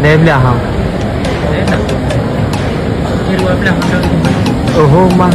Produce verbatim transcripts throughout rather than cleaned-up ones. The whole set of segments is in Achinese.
Lhèe blaih ha. Oho, ma.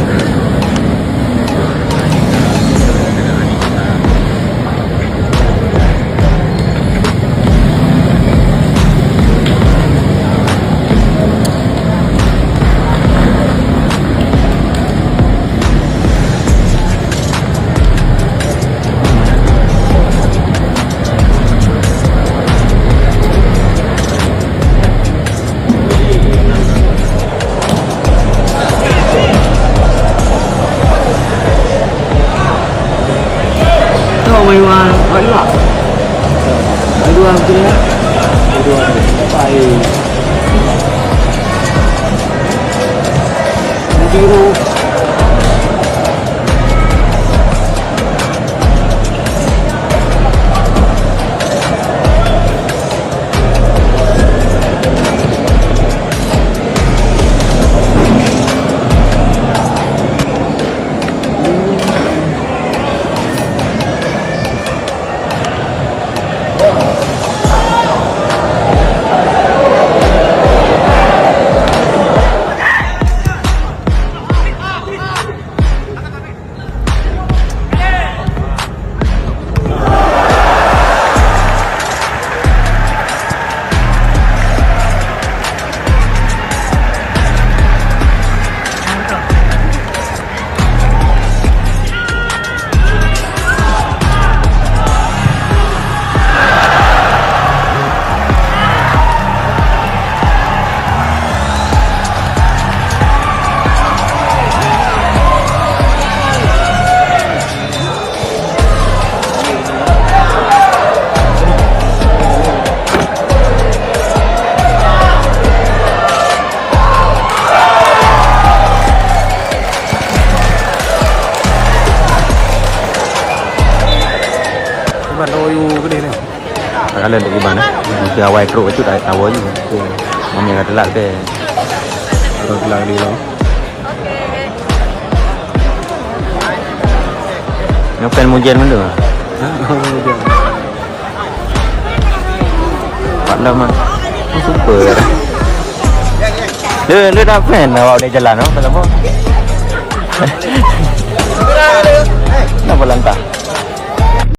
Iban, oh, you gede ni. Kalau nak iban, eh? Mesti awai truk itu tak tahu je. Mami kata lah ke. Orang bilang dia. Nyoe fan Mujen mandum. Ha? Mujen. Pak Dam, ah. Oh, super. Dia, dia dah fan awak boleh jalan, oh, tak apa. Kenapa lantah?